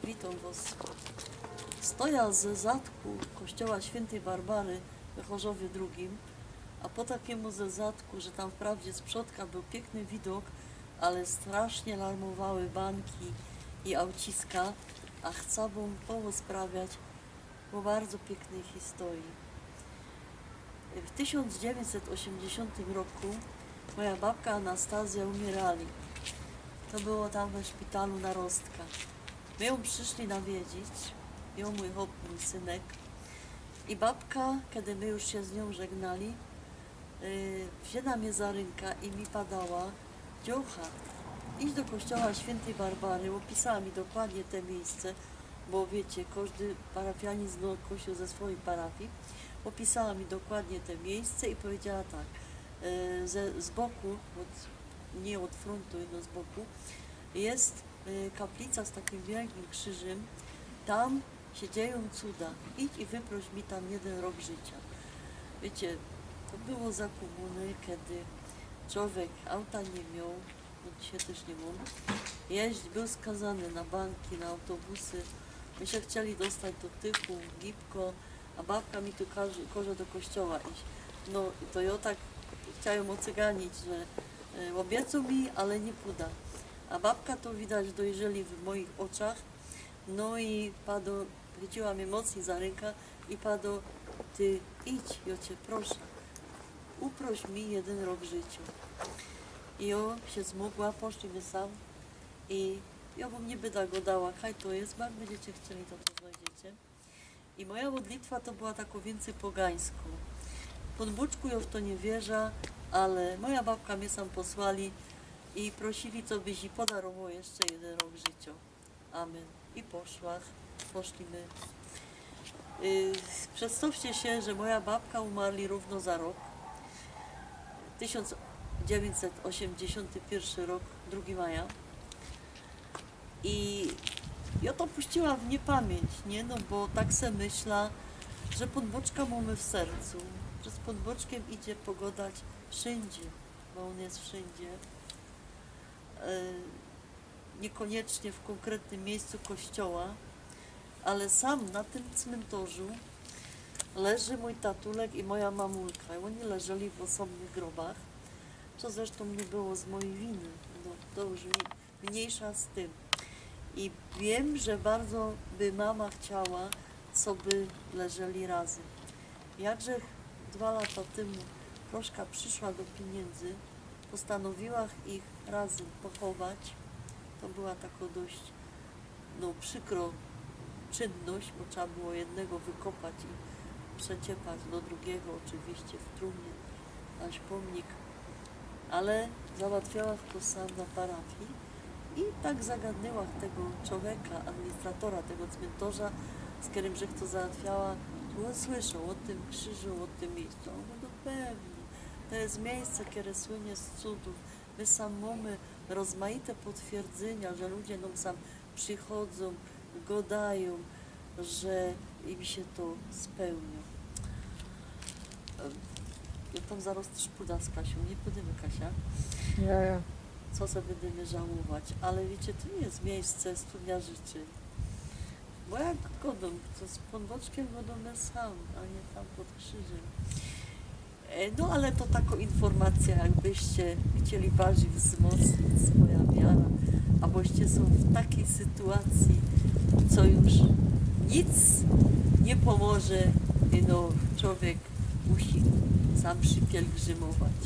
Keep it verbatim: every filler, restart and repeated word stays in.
Witōm wos. Stoja ze zadku kościoła świyntej Barbary we Chorzowie drugim, a po takiymu ze zadku, że tam wprawdzie z przodka bōł piykny widok, ale strasznie larmowały banki i auciska, a chcã wōm porozprawiać ô bardzo piyknyj historii. W tysiōnc dziewiyńćset ôziymdziesiōntym roku moja babka Anastazja umierali. To było tam we szpitalu na Rostka. My jōm prziszli nawiedzić, jōm, mōj chop, mōj synek. I babka, kedy my już sie z niōm żegnali, y, wziyna mie za rynka i mi padała: „Dziołcha, idź do kościoła świyntej Barbary”, ôpisała mi dokładnie te miyjsce, bo wiycie, kożdy parafianizm zno kościoł ze swojij parafii. Ôpisała mi dokładnie te miyjsce i pedziała tak, y, ze, z boku, ôd, niy ôd frōntu, ino z boku, je, y, kaplica z takim wielkim krziżym, tam sie dziejōm cuda. Idź i wyproś mi tam jedyn rok życiŏ. Wiycie, to było za kōmuny, kedy czowiek auta niy mioł, bo dzisiej tyż niy mōm. Jeźdź, bōł skazany na banki, na autobusy. My sie chcieli dostać do Tychōw, gibko, a babka mi tu każe, koże do kościoła iś. No, to jŏ tak chciała jōm ôcyganić, że, e, ôbiecuj mi, ale niy puda. A babka to widać dojrzeli w moich ôczach. No i pado, chyciła mie mocnij za rynka i pado: „Ty idź, jŏ cie proszã, uproś mi jedyn rok życiŏ”. I jŏ sie zmōgła, poszli my sam i jŏ wōm niy byda godała, kaj to je, bo jak bydziecie chcieli, to, to znojdziecie. I moja modlitwa to była takŏ wiyncyj pogańskŏ. Pōn Bōczku, jŏ w to niy wierzã, ale moja babka mie sam posłali i prosili, co byś ji podarowoł jeszcze jedyn rok życiŏ. Amen. I poszła, poszli my. Y, przedstŏwcie sie, że moja babka umarli rōwno za rok, tysiōnc dziewiyńćset ôziymdziesiōnty piyrszy rok, drugigo maja. I jŏ to puściła w niypamiyńć, niy? No bo tak se myśla, że Pōnbōczka mōmy w sercu, że z Pōnbōczkiym idzie pogodać wszyndzie, bo ôn je wszyndzie. E, niykoniecznie w kōnkretnym miyjscu kościoła, ale sam na tym cmyntorzu leży mōj tatulek i moja mamulka. I ôni leżyli w ôsobnych grobach, co zresztōm niy było z mojij winy. No, to już mi-, mniyjsza z tym. I wiym, że bardzo by mama chciała, co by leżyli razym. Jakże dwa lata tymu troszka prziszła do piniyndzy, postanowiła ich razym pochować. To była takŏ dość, no, przikrŏ czynność, bo trzeba było jednego wykopać i przeciepać do drugigo, ôczywiście w trumnie, nasz pōmnik. Ale załatwiała to sam na parafii i tak zagadnęła tego czowieka, administratora tego cmyntorza, z kerym żech to załatwiała. Ôn słyszoł ô tym krziżu, ô tym miyjscu. Ôn mōwi: „No pewnie, to je miyjsce, kere słynie z cudōw. My sam mōmy rozmajte potwierdzynia, że ludzie nōm sam przichodzōm, godajōm, że im sie to spełniŏ”. Em, jŏ tam zarŏz tyż puda z Kasiōm, niy pudymy, Kasia? Ja, ja. Co se bydymy żałować? Ale wiycie, to niy je miyjsce studnia życzyn. Bo jak godōm, to z Pōnbōczkiym godōmy sam, a niy tam pod krziżym. E, no ale to takŏ informacyjŏ, jakbyście chcieli bardzij wzmocnić swoja wiara, aboście sōm w takij sytuacji, co już nic niy pōmoże, no, czowiek musi sam przipielgrzymować.